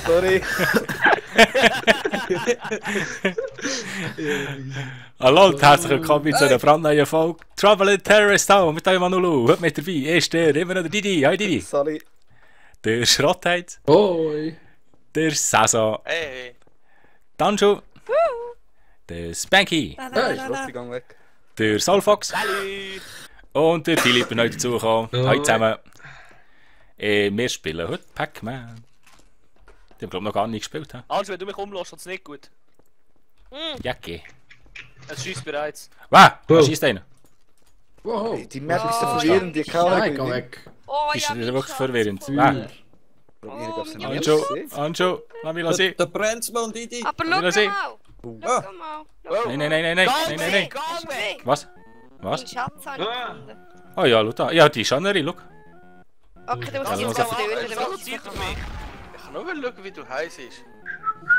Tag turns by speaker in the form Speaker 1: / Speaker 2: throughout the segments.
Speaker 1: Sorry.
Speaker 2: Hallo und herzlich willkommen zu einer brandneuen Folge Trouble in Terrorist Town mit euch Manulu. Heute mit dabei ist der immer noch der Didi. Hi Didi.
Speaker 1: Sorry.
Speaker 2: Der Schrottheit.
Speaker 3: Hoi.
Speaker 2: Der Saso.
Speaker 4: Hey.
Speaker 2: Danjo. Der Spanky.
Speaker 1: Hey, Schrotti, gang weg.
Speaker 2: Der Solfox.
Speaker 4: Salut.
Speaker 2: Und der Philipp ist neu dazugekommen. Hallo zusammen. Wir spielen heute Pac-Man. Die haben glaube noch gar nicht gespielt.
Speaker 4: Also, wenn du mich umlässt, ist es nicht gut.
Speaker 2: Jacke.
Speaker 4: Es schießt bereits.
Speaker 2: Was? Da schießt einer.
Speaker 3: Wow.
Speaker 1: Die Map ist so verwirrend, die kann
Speaker 3: Nein, geh weg.
Speaker 5: Oh
Speaker 2: Das ist
Speaker 5: ja,
Speaker 2: wirklich verwirrend.
Speaker 3: Feuer.
Speaker 2: Anjo, Anjo, lass mich sehen.
Speaker 6: Da brennt's mal, Didi.
Speaker 5: Aber
Speaker 2: Will
Speaker 5: schau
Speaker 2: er sehen?
Speaker 5: mal.
Speaker 6: Ah.
Speaker 5: Schau mal.
Speaker 2: Nein, nein, nein, nein, nein, nein, nein, nein.
Speaker 4: Gang weg!
Speaker 2: Was?
Speaker 5: Mein
Speaker 2: Was?
Speaker 5: Schatz habe ich gefunden.
Speaker 2: Oh ja, schau da. Ja, die Schannerin, schau.
Speaker 5: Okay, du musst
Speaker 2: Also,
Speaker 5: jetzt
Speaker 2: also,
Speaker 5: gerade früher,
Speaker 4: Es
Speaker 5: dann will ich
Speaker 4: assoziiert
Speaker 5: es
Speaker 4: auf mich. Ich kann nur schauen, wie du heiß ist.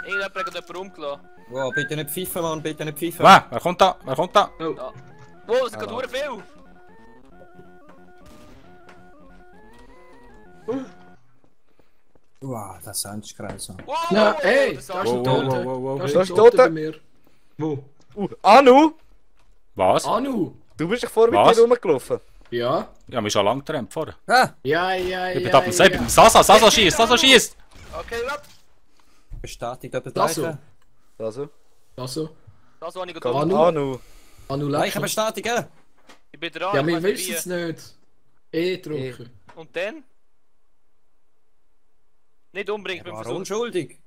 Speaker 4: Irgendjemand hat jemanden rumgelassen.
Speaker 6: Wow, bitte nicht pfeifen, Mann, bitte nicht pfeifen.
Speaker 2: Was? Wer kommt da? Wer kommt da?
Speaker 4: Wow, es geht verdammt viel.
Speaker 6: Wow, das ist grausam.
Speaker 4: Wow,
Speaker 3: Ja, ey,
Speaker 4: das
Speaker 3: da
Speaker 4: ist
Speaker 3: ist ein
Speaker 2: Wow,
Speaker 3: Toter.
Speaker 2: wow, wow, wow.
Speaker 3: Da ist
Speaker 1: Da
Speaker 3: ein
Speaker 1: ist ein
Speaker 3: Toter
Speaker 1: Toter.
Speaker 3: bei mir.
Speaker 7: Wo?
Speaker 1: Anu,
Speaker 2: Was?
Speaker 3: Anu.
Speaker 1: du bist doch vor mit
Speaker 2: Was?
Speaker 1: mir rumgelaufen.
Speaker 3: Ja.
Speaker 2: Ja, wir schon lange getrennt vorher.
Speaker 6: Ah,
Speaker 3: Ja.
Speaker 2: Ich bin da beim Sepp. Sasa schießt, Sasa schießt.
Speaker 4: Okay, warte.
Speaker 6: bestätigt oder
Speaker 3: Das so.
Speaker 6: gleiche.
Speaker 1: Also,
Speaker 3: Also,
Speaker 4: Das habe ich
Speaker 1: komm,
Speaker 4: gedacht.
Speaker 1: Anu.
Speaker 3: Anu
Speaker 6: Gleiche
Speaker 3: lecker.
Speaker 6: bestätigen.
Speaker 4: Ich bin dran.
Speaker 3: Ja,
Speaker 4: ich
Speaker 3: wir
Speaker 4: weiss
Speaker 3: wissen
Speaker 4: nicht
Speaker 3: es nicht. Drucken.
Speaker 4: wie. Und dann? Nicht umbringen, ich bin
Speaker 6: War
Speaker 4: versucht.
Speaker 6: unschuldig.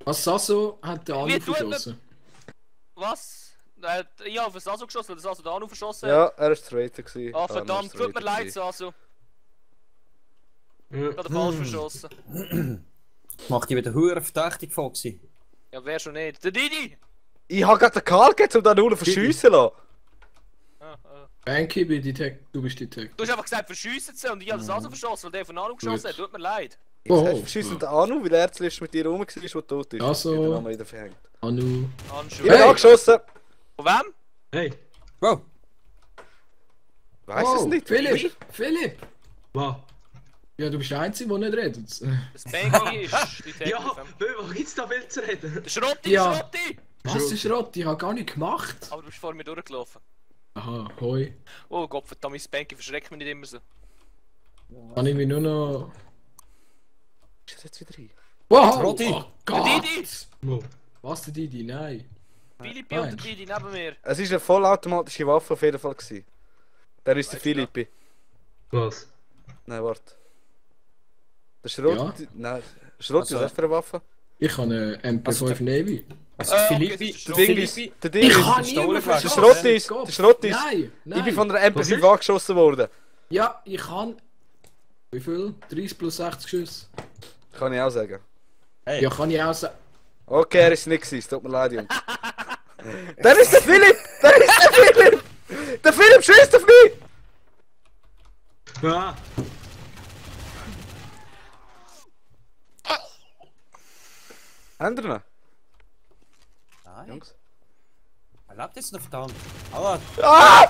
Speaker 3: Was Sasso hat der Anu
Speaker 4: Wie tut man-
Speaker 3: verschossen.
Speaker 4: Was? Ich habe auf den Sasso geschossen, weil der Sasso den Anu verschossen hat.
Speaker 1: Ja, er war Traitor gewesen.
Speaker 4: Ah, verdammt, tut mir leid, Sasso. Ich habe den falsch verschossen.
Speaker 6: Macht die wieder hure verdächtig, Foxy.
Speaker 4: Ja, wer schon nicht? Der Didi!
Speaker 1: Ich hab gerade den Karl gegeben, um den Anu verschiessen lassen.
Speaker 3: Banky, du bist die Tech.
Speaker 4: Du hast einfach gesagt, verschiessen sie und ich habe den Sasso verschossen, weil der von Anu geschossen hat. Tut mir leid.
Speaker 1: Ich verschiessen den Anu, weil er zuletzt mit dir rum war, der tot ist.
Speaker 3: Also.
Speaker 1: Ich hab den Namen wieder verhängt.
Speaker 3: Anu.
Speaker 4: Anschu.
Speaker 1: Ich bin angeschossen.
Speaker 4: Von wem?
Speaker 7: Hey,
Speaker 6: Wow.
Speaker 1: Weiss es nicht.
Speaker 3: Philipp!
Speaker 7: was?
Speaker 3: Ja, du bist der Einzige, der nicht redet.
Speaker 4: Das Banky ist die
Speaker 7: Ja,
Speaker 4: Technik.
Speaker 7: was gibt's da viel zu reden?
Speaker 4: Der Schrotti,
Speaker 3: Ja.
Speaker 4: der Schrotti!
Speaker 3: Was ist Rott? Ich habe gar nicht gemacht.
Speaker 4: Aber du bist vor mir durchgelaufen.
Speaker 3: Aha, hoi.
Speaker 4: Oh Gott, verdammt, mein Banky verschreckt mich nicht immer so.
Speaker 3: Kann ich mich nur noch...
Speaker 1: Ist er jetzt wieder rein?
Speaker 3: Wow!
Speaker 6: Rotti.
Speaker 3: Oh
Speaker 4: Der
Speaker 3: Gott!
Speaker 4: Didi!
Speaker 7: Wo?
Speaker 3: Was, der Didi? Nein.
Speaker 4: Philippi und der Didi neben mir.
Speaker 1: Es war eine vollautomatische Waffe auf jeden Fall gewesen. Der ist der Philippi.
Speaker 7: Was?
Speaker 1: Nein, warte. Der Schrott...
Speaker 3: Ja.
Speaker 1: Nein, Schrott,
Speaker 6: Also-
Speaker 1: was ist das für eine Waffe?
Speaker 3: Ich habe eine MP5 Navy.
Speaker 6: Also,
Speaker 4: okay,
Speaker 6: Philippi.
Speaker 4: das ist
Speaker 1: Der
Speaker 4: schon
Speaker 1: Ding
Speaker 4: Philippi.
Speaker 1: ist... Der Ding ist...
Speaker 3: kann
Speaker 6: Pistolen
Speaker 3: niemand
Speaker 6: gewesen.
Speaker 1: Der
Speaker 3: verschossen.
Speaker 1: Schrott ist...
Speaker 3: Kopf.
Speaker 1: Der Schrott ist...
Speaker 3: Nein, nein.
Speaker 1: Ich bin von einer MP5 angeschossen worden.
Speaker 3: Ja, ich kann... Wie viel? 30 plus 60 Schüsse.
Speaker 1: Kann ich auch sagen.
Speaker 6: Hey.
Speaker 3: Ja, kann ich auch sagen.
Speaker 1: Okay, er ist nicht gewesen, es tut mir leid, Jungs. Der ist der Philipp! Der ist der Philipp! Der Philipp schießt auf mich!
Speaker 7: Ah,
Speaker 1: Habt ihr ihn?
Speaker 6: Nein,
Speaker 1: Jungs?
Speaker 6: er lebt jetzt noch verdammt. Aber,
Speaker 1: Ah!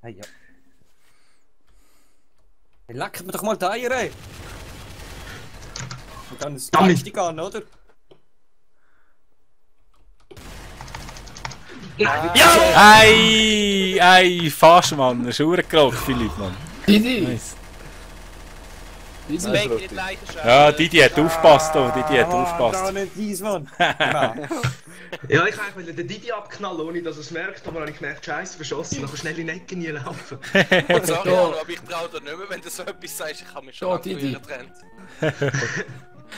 Speaker 6: hey, ja. Hey, leck mir doch mal die Eier, ey. Und dann ist
Speaker 7: Damit.
Speaker 6: richtig an, oder?
Speaker 2: Ei, fast, Mann. Ein Schurenkrog, Philipp, Mann.
Speaker 3: Didi!
Speaker 2: Nice.
Speaker 4: Das
Speaker 3: Didi!
Speaker 4: Banky nicht leiden,
Speaker 2: Ja, Didi hat aufgepasst, oh, Didi hat
Speaker 6: Da
Speaker 2: aufgepasst.
Speaker 6: nicht dies, Mann. Nein.
Speaker 7: ja, ich wollte den Didi abknallen, ohne dass er es merkt, aber dann habe ich gemerkt, Scheiße, verschossen, dann schnell in die Ecke nie laufen.
Speaker 4: Und sorry, Anu, aber ich traue dir nicht mehr, wenn du so etwas sagst. Ich habe mich schon
Speaker 3: Da,
Speaker 4: lange
Speaker 3: Didi.
Speaker 4: früher getrennt.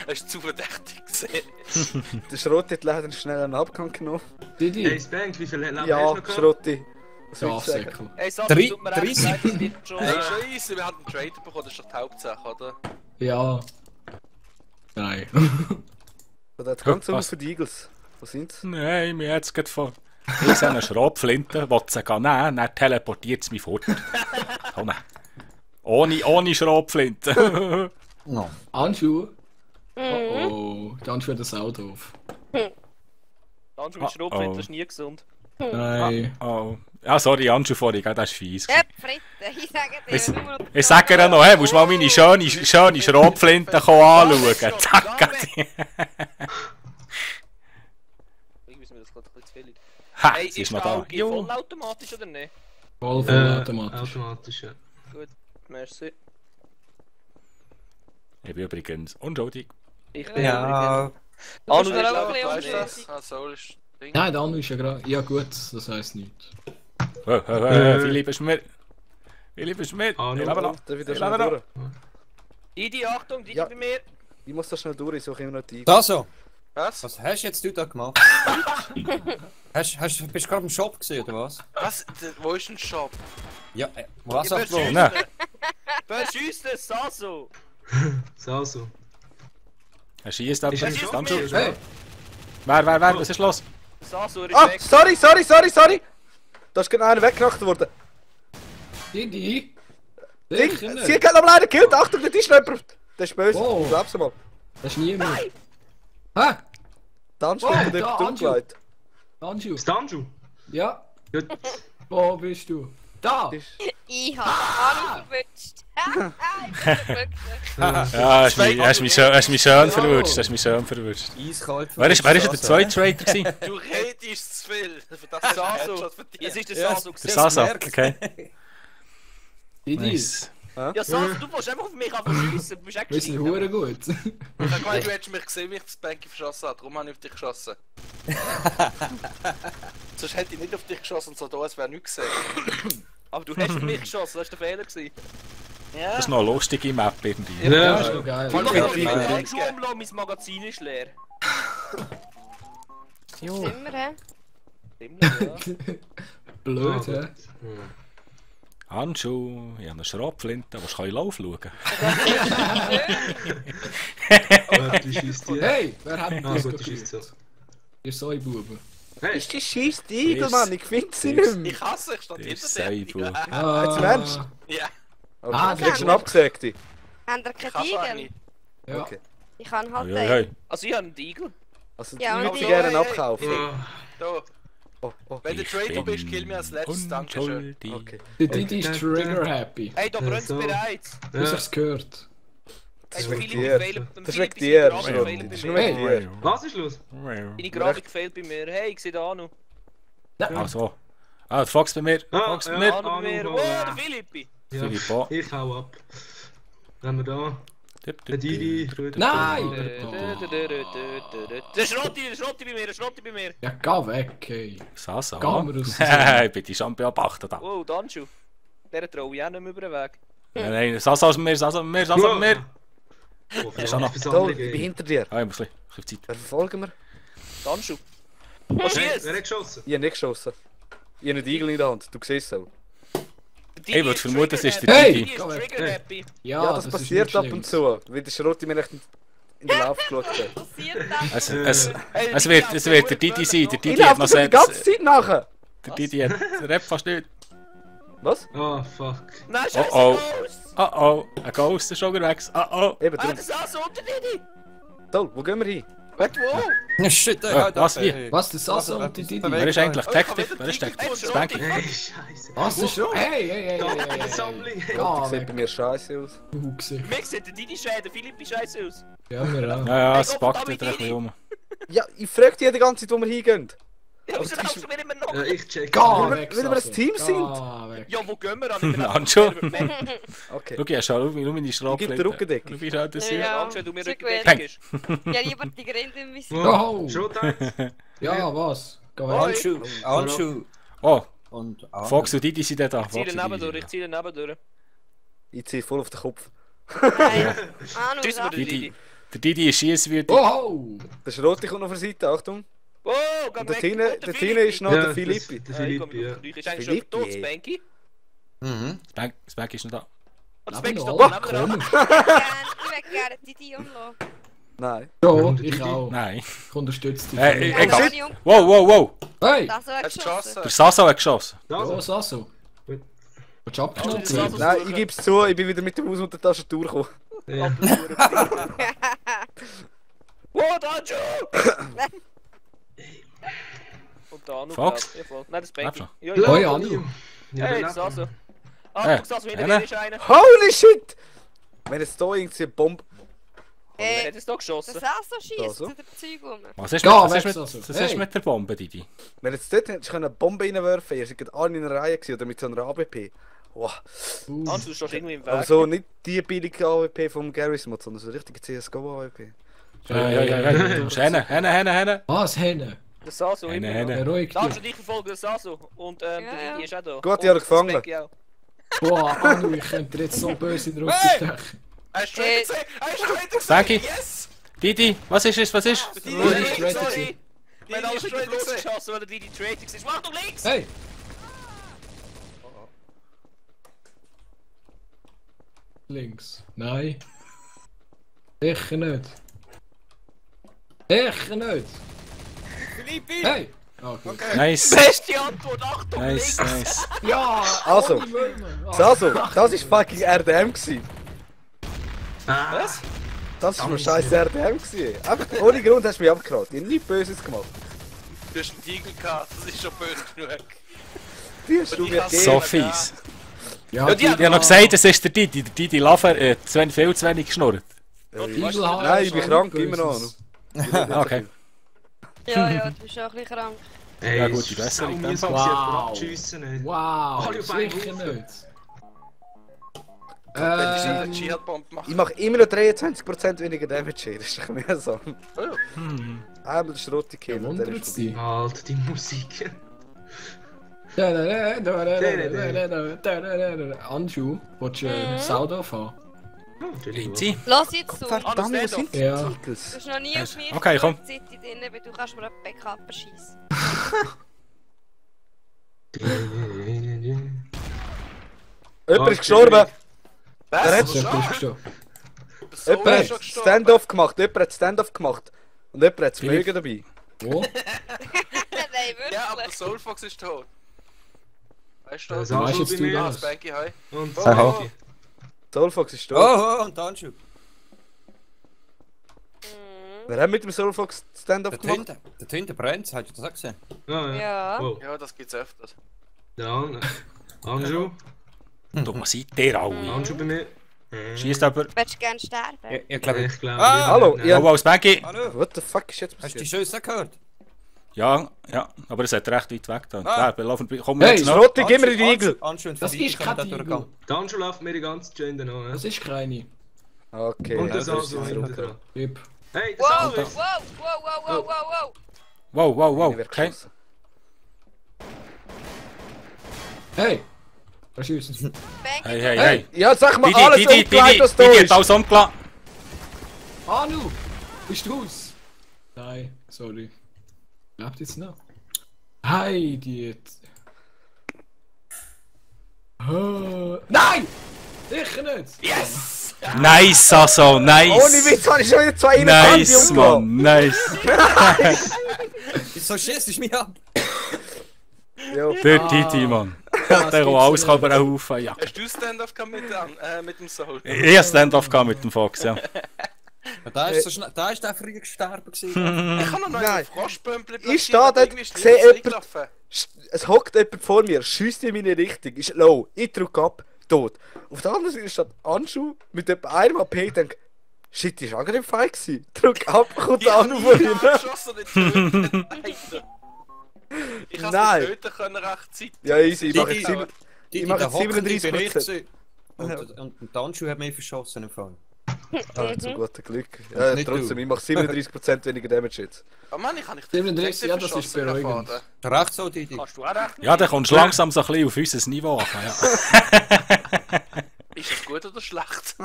Speaker 4: Das ist zu verdächtig gesehen.
Speaker 1: Der Schrott hat leider einen schnellen Abgang genommen.
Speaker 7: Hey,
Speaker 3: Didi!
Speaker 7: Spank, wie viel Leben
Speaker 1: Ja,
Speaker 7: hast du noch gehabt?
Speaker 1: Schrotti. Was
Speaker 3: Ja,
Speaker 1: willst du sagen?
Speaker 3: Säckel.
Speaker 4: Hey, Sasso,
Speaker 6: Drei-
Speaker 4: tut mir echt
Speaker 6: 30.
Speaker 4: leid, das liegt schon.
Speaker 7: Ja.
Speaker 4: Hey, Scheisse, wir haben einen Traitor bekommen, das ist doch die Hauptsache, oder?
Speaker 3: Ja. Nein.
Speaker 1: Oder hat ganz
Speaker 2: Was?
Speaker 1: für die Eagles. Wo sind sie?
Speaker 2: Nein, mir hat's gerade vor. Ich sehe eine Schrotflinte, will sie nehmen, dann teleportiert sie mich fort. Komm. Ohne Schrotflinte.
Speaker 6: No.
Speaker 3: Anschuhe? Oh, der Anschuhe hat das Auto auf.
Speaker 4: Anschu mit
Speaker 2: Oh,
Speaker 4: Schrotflinte
Speaker 2: oh.
Speaker 4: ist nie gesund.
Speaker 3: Nein.
Speaker 2: Oh. Ah, sorry, Anschu vorhin, das war fies.
Speaker 5: Ja, Fritte, ich sage dir.
Speaker 2: Ich,
Speaker 5: nur noch-
Speaker 2: ich sage dir noch, hey, musst mal meine schöne Schrotflinte anschauen. Zack.
Speaker 4: Irgendwie ist mir das gerade ein bisschen zu viel.
Speaker 2: Ha,
Speaker 4: Hey,
Speaker 2: sie ist
Speaker 4: ist
Speaker 2: noch
Speaker 4: der
Speaker 2: da.
Speaker 4: Auge
Speaker 2: Jo.
Speaker 4: vollautomatisch oder nicht?
Speaker 3: Vollautomatisch.
Speaker 7: Automatisch, ja.
Speaker 4: Merci.
Speaker 2: Ich bin übrigens unschuldig.
Speaker 4: Ich bin
Speaker 6: Ja.
Speaker 5: Du bist
Speaker 4: Anu,
Speaker 5: mir
Speaker 4: du
Speaker 5: auch ein
Speaker 4: weißt
Speaker 5: bisschen
Speaker 4: das?
Speaker 5: unschuldig.
Speaker 8: Ah, Soul ist Ding.
Speaker 3: Nein, der andere ist ja gerade. Ja, gut, das heisst nichts.
Speaker 2: Philipp ist mit. Philipp ist mit.
Speaker 7: Ah,
Speaker 2: Ich
Speaker 7: no.
Speaker 2: lebe noch.
Speaker 1: Darf ich da
Speaker 2: Ich
Speaker 1: schnell
Speaker 2: lebe noch.
Speaker 1: durch?
Speaker 4: Didi, Achtung, Didi
Speaker 1: Ja.
Speaker 4: bei mir.
Speaker 1: Ich muss da schnell durch, ich suche immer noch die.
Speaker 6: Da so.
Speaker 8: Was?
Speaker 6: Was hast jetzt du da gemacht? Bist du gerade im Shop gesehen, oder was?
Speaker 8: Was? Wo ist ein Shop?
Speaker 6: Ja, was
Speaker 4: Ich
Speaker 6: sagt
Speaker 4: verschieße.
Speaker 2: Nein.
Speaker 4: Verschieße es, Sasso.
Speaker 7: So.
Speaker 2: Er schießt
Speaker 7: Ist
Speaker 2: ab.
Speaker 7: er
Speaker 2: Anschu.
Speaker 7: schon?
Speaker 3: Hey!
Speaker 2: Wer? Was ist los?
Speaker 4: Sasso,
Speaker 1: Ah,
Speaker 4: Respekt.
Speaker 1: sorry! Da ist gerade einer weggeknackt worden.
Speaker 3: Didi!
Speaker 1: Ding,
Speaker 3: Sicher
Speaker 1: sie
Speaker 3: nicht!
Speaker 1: hat noch leider gekillt. Achtung, der ist noch jemand. Der ist böse.
Speaker 3: Wow.
Speaker 1: Glaub's mal.
Speaker 3: Das ist niemand! Hä?
Speaker 1: Dann steht
Speaker 3: Oh,
Speaker 1: er
Speaker 3: da,
Speaker 1: dort
Speaker 3: Anschu.
Speaker 1: umgelegt.
Speaker 3: Anju!
Speaker 7: Ist der Anju?
Speaker 3: Ja!
Speaker 7: Ja.
Speaker 3: Wo bist du? Da!
Speaker 5: Ich habe Anu verwünscht. Ich bin verwünscht.
Speaker 2: Ja, hast mich schön verwünscht.
Speaker 6: Eiskalt.
Speaker 2: Wer ist der zweite Traitor gewesen?
Speaker 8: Du redest zu viel. Für das
Speaker 4: Sasso.
Speaker 8: Headshot verdient.
Speaker 4: Es ist der
Speaker 6: Ja,
Speaker 4: Sasso
Speaker 2: Der
Speaker 4: gewesen.
Speaker 2: Sasa,
Speaker 6: merkt.
Speaker 2: okay.
Speaker 3: Didi!
Speaker 2: Nice.
Speaker 4: Ja, Sasso, du willst einfach auf mich verschießen. Du bist echt
Speaker 3: Wir sind
Speaker 4: gescheit.
Speaker 3: hure gut!
Speaker 8: Ich hab gemeint, du hättest mich gesehen, wie ich das Banky verschossen habe. Darum habe ich auf dich geschossen. Sonst hätte ich nicht auf dich geschossen und so da, es wäre nichts gesehen.
Speaker 4: Aber du hast auf mich geschossen, das war der Fehler gewesen. Ja.
Speaker 2: Das ist noch eine lustige Map irgendwie.
Speaker 3: Ja, das ist noch geil!
Speaker 4: Ich muss
Speaker 1: Ja,
Speaker 4: noch
Speaker 1: ja.
Speaker 4: meine Handschuhe umlassen, mein Magazin ist leer.
Speaker 2: Jo.
Speaker 5: Sind wir, hä?
Speaker 4: Ziemlich, ja.
Speaker 3: Blöd, hä?
Speaker 2: Handschuhe, ich habe eine Schrotflinte, was kann ich aufschauen?
Speaker 7: Die schießt die.
Speaker 3: Hey! Wer hat
Speaker 7: Ah,
Speaker 3: das
Speaker 7: gut, die schießt so.
Speaker 3: gekriegt? Ihr Säububen!
Speaker 7: Hey,
Speaker 1: Ist die scheiß Igel, Mann. Ich finde sie nicht mehr.
Speaker 8: Ich hasse, ich stand
Speaker 2: Der
Speaker 8: hinter
Speaker 2: Seibu.
Speaker 8: dir.
Speaker 3: Ah!
Speaker 1: Jetzt Mensch.
Speaker 8: Ja.
Speaker 1: Okay,
Speaker 3: Ah,
Speaker 1: du kriegst einen abgesägten.
Speaker 5: Habt ihr
Speaker 8: Ich
Speaker 5: keinen
Speaker 8: hasse
Speaker 5: Igel?
Speaker 8: eigentlich.
Speaker 3: Ja!
Speaker 1: Okay.
Speaker 5: Ich kann halt
Speaker 2: Hey, hey.
Speaker 4: Also ich habe einen Igel.
Speaker 1: Also,
Speaker 5: Ja,
Speaker 1: ich
Speaker 5: und
Speaker 1: würde sie
Speaker 5: die-
Speaker 1: gerne
Speaker 8: Hey,
Speaker 1: abkaufen.
Speaker 8: Da.
Speaker 1: Oh, oh.
Speaker 8: Wenn du Traitor bist, kill mich als letztes. Dankeschön.
Speaker 2: Unschuldig.
Speaker 1: Okay.
Speaker 3: Der Didi ist trigger happy!
Speaker 4: Hey, da brennt es
Speaker 7: so.
Speaker 4: bereits.
Speaker 3: Wie sich's gehört?
Speaker 1: Das ist
Speaker 4: Hey,
Speaker 1: wegen
Speaker 4: Philipp,
Speaker 1: dir.
Speaker 4: Philipp,
Speaker 1: Das ist
Speaker 4: Philipp,
Speaker 1: wegen dir,
Speaker 4: deine
Speaker 1: Schrotti.
Speaker 4: Grafik
Speaker 1: Das ist
Speaker 4: fehlt
Speaker 1: nur
Speaker 4: bei
Speaker 1: wegen
Speaker 4: mir.
Speaker 1: dir.
Speaker 7: was ist los?
Speaker 4: Deine Grafik fehlt bei mir. Hey, ich sehe da Anu.
Speaker 2: Also. Ah, der Fox bei mir.
Speaker 7: Ah,
Speaker 2: Fox bei
Speaker 7: ja.
Speaker 2: mir.
Speaker 4: Anu bei mir.
Speaker 7: Anu,
Speaker 4: Wow,
Speaker 7: ja.
Speaker 4: der Philippi.
Speaker 7: Ja,
Speaker 2: Philipp auch.
Speaker 7: ich hau ab. Wenn wir da. Der Didi.
Speaker 3: Nein!
Speaker 4: Der Schrotti bei mir, der Schrotti bei mir.
Speaker 3: Ja, geh weg, hey!
Speaker 2: Sasa.
Speaker 3: Geh mir aus der
Speaker 2: Hey, ich bin die Champion beachten da.
Speaker 4: Wow, Danschu. Der traue ich auch nicht mehr über den Weg.
Speaker 2: Nein, Sasa ist bei mir, Sasa bei mir, Sasa bei mir.
Speaker 7: Oh,
Speaker 2: Ist auch noch.
Speaker 1: Toll, ich bin hinter dir.
Speaker 2: Ah, ich muss ein bisschen Zeit.
Speaker 1: Wer verfolgen wir?
Speaker 4: Danschu. Was
Speaker 7: Hey,
Speaker 4: schießt?
Speaker 7: wer hat geschossen?
Speaker 1: Ich habe nicht geschossen. Ich habe einen Igel in der Hand. Du siehst es auch.
Speaker 2: Ich würde vermuten, es ist der
Speaker 3: Hey!
Speaker 2: Didi.
Speaker 4: Didi ist trigger happy.
Speaker 1: Ja, das
Speaker 3: ist
Speaker 1: passiert
Speaker 3: nicht
Speaker 1: ab
Speaker 3: schlimm.
Speaker 1: und zu. Wie der Schrotti mir echt in den Lauf geschaut hat.
Speaker 5: Passiert das?
Speaker 2: Es wird der Didi sein. Der
Speaker 1: Ich
Speaker 2: Didi hat
Speaker 1: laufe
Speaker 2: noch
Speaker 1: das die ganze
Speaker 2: Sätze.
Speaker 1: Zeit nachher.
Speaker 2: Der Didi hat Rap fast nicht.
Speaker 1: Was?
Speaker 7: Oh, fuck.
Speaker 4: Nein, scheiße,
Speaker 2: Oh, oh.
Speaker 4: Ghost.
Speaker 2: Oh, ein Ghost ist schon unterwegs. Oh.
Speaker 1: Eben,
Speaker 4: Ah,
Speaker 1: drum.
Speaker 4: der saß unter Didi.
Speaker 1: Toll, wo gehen wir hin?
Speaker 4: Warte, wo?
Speaker 6: Shit,
Speaker 2: was, wie?
Speaker 3: Was, der Sasa und die Didi?
Speaker 2: Wer ist eigentlich Detective? Wer ist Detective? Das Banky.
Speaker 7: Hey, scheiße.
Speaker 3: Was ist schon? Hey!
Speaker 7: Eine Sammlung.
Speaker 1: Das
Speaker 3: Ja,
Speaker 1: sieht bei
Speaker 3: weg,
Speaker 1: mir scheiße aus.
Speaker 3: du Gesicht!
Speaker 4: Mir sieht der Didi scheiße, der Philippi scheiße aus.
Speaker 3: Ja, mir auch!
Speaker 2: Ja, es
Speaker 4: Hey,
Speaker 2: packt
Speaker 4: Gott,
Speaker 2: wieder ein bisschen um.
Speaker 1: Ja, ich frage dich die ganze Zeit, wo wir hingehen.
Speaker 4: Ja, wieso laufst du mir immer noch?
Speaker 7: Ja, ich check.
Speaker 3: Geh
Speaker 1: wir-
Speaker 3: weg,
Speaker 1: weil wir ein
Speaker 3: Sasa.
Speaker 1: Team
Speaker 3: Geh
Speaker 1: sind.
Speaker 3: weg.
Speaker 4: Ja, wo gehen wir an?
Speaker 2: Anjo.
Speaker 1: Okay.
Speaker 2: Schau, schau meine Schrapflinte.
Speaker 1: Gib dir Rückendeckung.
Speaker 2: Du bist halt das hier.
Speaker 5: Ja.
Speaker 4: Anjo, du mir
Speaker 5: Sehr
Speaker 4: Rückendeckung
Speaker 5: gut.
Speaker 4: ist.
Speaker 5: Ja, lieber die Grinde im Visier.
Speaker 3: Oh!
Speaker 7: Schrot eins.
Speaker 3: Ja, was? Geh weg!
Speaker 6: Anschu.
Speaker 2: Oh,
Speaker 6: Und
Speaker 2: Fox und Didi sind da.
Speaker 4: Ich ziehe neben durch, ich ziehe neben durch.
Speaker 1: Ich ziehe voll auf den Kopf.
Speaker 5: Nein. Anu,
Speaker 4: Tschüss,
Speaker 5: sag.
Speaker 4: Bruder.
Speaker 2: Didi. Der Didi ist schiesswütig.
Speaker 3: Oh!
Speaker 1: Der Schrotti kommt noch von der Seite, Achtung.
Speaker 4: Oh, geh
Speaker 1: Und
Speaker 4: weg.
Speaker 1: der Tine ist noch der Philippi.
Speaker 7: Der
Speaker 4: Ja, ich
Speaker 7: Philippi, ja.
Speaker 4: Ist eigentlich schon
Speaker 1: Philippi.
Speaker 4: tot, das Banky?
Speaker 2: Das Banky ist noch da.
Speaker 4: Oh, das
Speaker 3: Leben
Speaker 4: Banky ist
Speaker 3: noch
Speaker 4: doch
Speaker 3: alle.
Speaker 4: neben dran.
Speaker 5: Ich will gerne Didi umlassen.
Speaker 1: Nein.
Speaker 3: Ja, ich auch.
Speaker 2: Nein.
Speaker 3: Ich unterstütze dich.
Speaker 2: Hey,
Speaker 5: Ja,
Speaker 2: egal.
Speaker 5: Dani um-
Speaker 2: Wow.
Speaker 3: Hey!
Speaker 5: Das so
Speaker 8: Hast du
Speaker 5: geschossen.
Speaker 8: geschossen?
Speaker 2: Der Sasa hat geschossen.
Speaker 3: Ja, Sasso.
Speaker 7: Gut.
Speaker 3: Willst du abknallt
Speaker 4: Oh,
Speaker 3: werden?
Speaker 1: Nein, ich gebe es zu, ich bin wieder mit der Maus unter der Tastatur gekommen.
Speaker 7: Ja.
Speaker 4: Wow, Danjo! der Anu.
Speaker 2: Fox?
Speaker 4: Ja, voll. Nein, das Banky.
Speaker 2: schon.
Speaker 4: Ja,
Speaker 3: Hoi,
Speaker 4: ja.
Speaker 3: Anu.
Speaker 4: Hey, das ist also. Ah,
Speaker 2: Hey,
Speaker 4: guck, das hinter
Speaker 2: einer?
Speaker 4: dir ist einer.
Speaker 1: Holy shit! Wenn jetzt hier irgendwie eine Bombe...
Speaker 4: Wer hat es da geschossen?
Speaker 5: Das auch so
Speaker 1: Da
Speaker 5: schießt
Speaker 1: so.
Speaker 5: zu der Zeug rum.
Speaker 2: Was ist
Speaker 3: Geh
Speaker 2: mit,
Speaker 3: weg,
Speaker 2: was
Speaker 3: also.
Speaker 2: ist
Speaker 3: Hey.
Speaker 2: mit der Bombe, Didi?
Speaker 1: Wenn jetzt dort hättest du eine Bombe reinwerfen, ihr seid alle in einer Reihe gewesen, oder mit so einer AWP. Wow.
Speaker 4: Hans, du stehst irgendwie im Weg.
Speaker 1: Aber so nicht die billige AWP vom Garry's Mod, sondern so richtig CSGO AWP.
Speaker 2: Ja. Du musst hin.
Speaker 3: Was, Henne?
Speaker 4: Der Sasu immer
Speaker 2: Henne.
Speaker 4: noch.
Speaker 3: Beruhig
Speaker 4: Danke,
Speaker 3: dich.
Speaker 4: dich verfolgen, der Sasu. Und der
Speaker 5: Ja.
Speaker 4: Didi ist auch da.
Speaker 1: Gut,
Speaker 4: Und
Speaker 1: ich habe
Speaker 4: das
Speaker 1: gefangen.
Speaker 4: Banky auch.
Speaker 3: Boah, Anu, ich könnte dir jetzt so böse in den Rücken
Speaker 6: Hey!
Speaker 3: stechen.
Speaker 8: Hast du gesehen? Hast du gesehen?
Speaker 2: Banky.
Speaker 8: Yes!
Speaker 2: Didi, was ist es? Was ist?
Speaker 4: Didi
Speaker 3: Oh,
Speaker 4: ist
Speaker 3: die ist
Speaker 4: sorry.
Speaker 3: ready.
Speaker 4: Die hat alles mit Blut geschossen, weil der Didi Trading ist. Mach doch links!
Speaker 3: Hey! Links. Nein. Sicher nicht. Sicher nicht.
Speaker 6: Philippi!
Speaker 3: Hey! Ah, gut.
Speaker 2: Nice.
Speaker 4: Beste Antwort, Achtung,
Speaker 2: Nice,
Speaker 4: links!
Speaker 2: nice.
Speaker 3: Ja!
Speaker 1: Also.
Speaker 3: ohne Würmer. Ah.
Speaker 1: Also, das ist fucking RDM gewesen.
Speaker 4: Was?
Speaker 1: Das ist nur scheiß RDM gewesen. Einfach ohne Grund hast du mich abgeraten. Ich hab nichts Böses gemacht.
Speaker 8: Du hast einen Tiger gehabt, das ist schon böse genug.
Speaker 1: Die hast du mir gegeben.
Speaker 2: So fies.
Speaker 3: Ja,
Speaker 4: die
Speaker 2: Ich habe noch gesagt, es ist der Didi. Der Didi Laffer viel zu wenig geschnurrt.
Speaker 1: Nein, ich bin krank, immer noch.
Speaker 2: Okay.
Speaker 5: Ja, du bist auch ein bisschen krank.
Speaker 7: Ey,
Speaker 2: Ja, gut,
Speaker 7: es
Speaker 2: die
Speaker 7: ist
Speaker 2: Besserung
Speaker 7: sau
Speaker 2: dann.
Speaker 7: mühsam,
Speaker 3: Wow.
Speaker 7: sie hat abschiessen nicht.
Speaker 3: Wow!
Speaker 7: Alle auf einen
Speaker 3: Sicher
Speaker 7: Haufen.
Speaker 3: nicht.
Speaker 8: Wenn du eine Jihad-Bombe machst.
Speaker 1: Ich mache immer noch 23% weniger Damage. Das ist doch mühsam. Einmal den Schrott gekillt. und dann
Speaker 3: Wundert
Speaker 1: ist
Speaker 3: sie.
Speaker 7: Alter, die Musik.
Speaker 3: Anschu, willst du Saudo fahren?
Speaker 2: Lindsay?
Speaker 5: Lass jetzt zu.
Speaker 1: vorbei.
Speaker 5: Du
Speaker 1: Verdammt, wo sind die
Speaker 3: Ja.
Speaker 1: Tigers?
Speaker 5: hast noch nie auf mich
Speaker 2: Okay, komm.
Speaker 5: Zeit drin, weil du kannst mir einen Backup schießen.
Speaker 1: Jemand ist gestorben. Wer hat
Speaker 3: Das ist etwas gestorben.
Speaker 1: Jemand hat Stand-off gemacht. Jemand hat Stand-off gemacht. Und jemand hat das
Speaker 2: Philipp.
Speaker 1: Mögen dabei.
Speaker 3: Wo?
Speaker 5: Nein,
Speaker 8: Ja, aber der
Speaker 5: wirklich.
Speaker 8: Soulfox ist tot. Weißt du
Speaker 7: Das
Speaker 8: das?
Speaker 3: Du weißt jetzt du
Speaker 8: Ah,
Speaker 3: das.
Speaker 8: Spanky, hi.
Speaker 7: Und
Speaker 6: Oh.
Speaker 1: Soulfox ist tot.
Speaker 6: Oh, und dann schon.
Speaker 1: Wer hat mit dem Soulfox Stand-off
Speaker 6: Der
Speaker 1: gemacht?
Speaker 6: Tinte, der Tinte brennt, hast du das auch gesehen?
Speaker 5: Ja.
Speaker 7: Oh,
Speaker 8: Ja, das gibt's öfters.
Speaker 7: dann. Anschu.
Speaker 2: Du musst ihr alle.
Speaker 7: Anschu bei mir.
Speaker 2: Schießt aber.
Speaker 5: Willst du gerne sterben?
Speaker 6: Ich glaube.
Speaker 7: Ich glaube.
Speaker 6: Ah,
Speaker 1: Hallo,
Speaker 7: Nein.
Speaker 1: ja.
Speaker 2: Oh, als Banky.
Speaker 6: Hallo,
Speaker 1: What the fuck ist jetzt
Speaker 6: hast du die
Speaker 1: passiert?
Speaker 6: Schüsse gehört?
Speaker 2: Ja, aber es hat recht weit weg da.
Speaker 6: Ah.
Speaker 2: Wir laufen. Komm
Speaker 3: Hey,
Speaker 2: jetzt noch.
Speaker 1: Schrotti, gib mir die Igel!
Speaker 6: Anschu und
Speaker 3: Das
Speaker 6: Philippi
Speaker 3: ist
Speaker 6: können da
Speaker 3: kein Tiger.
Speaker 6: durchgehen.
Speaker 7: Der Anschu läuft mir die ganze Zeit hinten an.
Speaker 3: Das ist keine.
Speaker 1: Okay,
Speaker 7: Und
Speaker 1: ja,
Speaker 7: das
Speaker 1: das
Speaker 7: auch
Speaker 1: ist
Speaker 7: so
Speaker 1: jetzt
Speaker 7: hinten
Speaker 1: zurück.
Speaker 7: dran.
Speaker 3: Gib.
Speaker 7: Hey, das
Speaker 5: Wow,
Speaker 7: auch
Speaker 5: wow,
Speaker 7: ist.
Speaker 5: wow, wow, wow, wow, wow.
Speaker 2: Wow.
Speaker 1: Ich werde
Speaker 2: Okay.
Speaker 1: geschossen.
Speaker 3: Hey! Verschießen.
Speaker 5: Banky,
Speaker 2: Hey.
Speaker 1: Ja, sag mal
Speaker 2: Didi,
Speaker 1: alles
Speaker 2: Didi,
Speaker 1: umgekleidet, was da
Speaker 2: Didi hat
Speaker 1: ist.
Speaker 2: alles umgelassen.
Speaker 3: Anu! Bist du aus? Nein, sorry. Lebt jetzt noch? Hi, die. Nein! Sicher nicht!
Speaker 4: Yes!
Speaker 2: Nice, Sasso, nice.
Speaker 1: Ohne Witz habe ich schon wieder 2
Speaker 2: Nice, Mann, nice.
Speaker 6: Wieso schießt du mich ab?
Speaker 1: Ja.
Speaker 2: Der Didi, Mann. Der kann alles kann aber auch Haufen, ja.
Speaker 8: Hast du Stand-off gehabt mit dem Soul?
Speaker 2: Ich hatte Stand-off gehabt mit dem Fox, ja.
Speaker 6: Da ist so schnell, da ist der früh gestorben gewesen.
Speaker 8: Ich habe noch
Speaker 1: Nein.
Speaker 8: einen Froschbömpel
Speaker 1: Ich stehe dort, sehe jemand, es hockt jemand vor mir, schießt in meine Richtung, ist low, ich drücke ab, tot. Auf der anderen Seite steht Anschu mit etwa einem AP, ich denke, shit, die war auch gerade im Fight gewesen. Drück ab, kommt der Anu von hinten.
Speaker 8: Ich habe
Speaker 1: Nein.
Speaker 8: es töten können recht Zeit.
Speaker 1: Ja, easy, ich mache
Speaker 6: Didi,
Speaker 1: jetzt
Speaker 6: Die,
Speaker 1: Ich mache
Speaker 6: der Hockende bin
Speaker 1: 37%.
Speaker 6: Und der Anschu hat mich verschossen im Fall.
Speaker 1: zum guten Glück. Ja,
Speaker 6: Nicht
Speaker 1: trotzdem,
Speaker 6: du.
Speaker 1: ich mache 37% weniger Damage jetzt.
Speaker 8: Oh Mann, ich kann nicht
Speaker 3: 37, ja, das ist beruhigend.
Speaker 6: Der recht so, Didi.
Speaker 4: Kannst du auch recht?
Speaker 2: Ja, dann kommst du langsam so ein bisschen auf unser Niveau an. Ja.
Speaker 8: Ist das gut oder schlecht?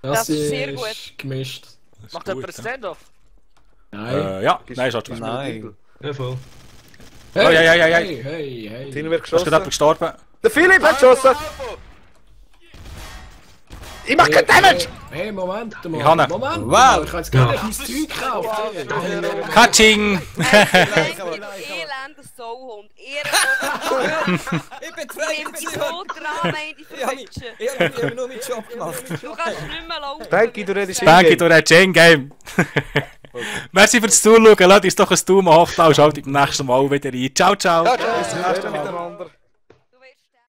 Speaker 5: Das ist sehr gut.
Speaker 3: Gemischt.
Speaker 4: Macht
Speaker 2: gut,
Speaker 4: jemand ein Stand-off?
Speaker 3: Nein.
Speaker 2: Ja, nein, ist
Speaker 1: Gibst
Speaker 2: schon.
Speaker 1: mir den
Speaker 6: Nein.
Speaker 1: Igel.
Speaker 7: Ja, voll.
Speaker 2: Oh, ja.
Speaker 3: Hey.
Speaker 1: Tino wird
Speaker 2: Ist gerade jemand
Speaker 1: geschossen.
Speaker 2: gestorben?
Speaker 1: Der Philipp hat geschossen! Ich mach keinen Damage!
Speaker 3: Hey, Moment mal.
Speaker 2: Ich habe ihn.
Speaker 3: Moment.
Speaker 6: Wow.
Speaker 3: Ich kann jetzt gar nicht mein Zeug gekauft. Hey.
Speaker 2: Katsching!
Speaker 5: elender Sauhund.
Speaker 6: Ich bin
Speaker 5: Nimm dich so dran, in die Frühchen.
Speaker 6: Ich habe nur meinen Job gemacht.
Speaker 5: Du kannst nicht mehr laufen.
Speaker 1: Banky, du redest
Speaker 2: Banky,
Speaker 1: in-game.
Speaker 2: du redest in-game. Merci fürs Zuschauen. Lasst uns doch ein Daumen hoch da und schaltet beim nächsten Mal wieder ein. Ciao, ciao.
Speaker 1: Bis zum nächsten Mal miteinander.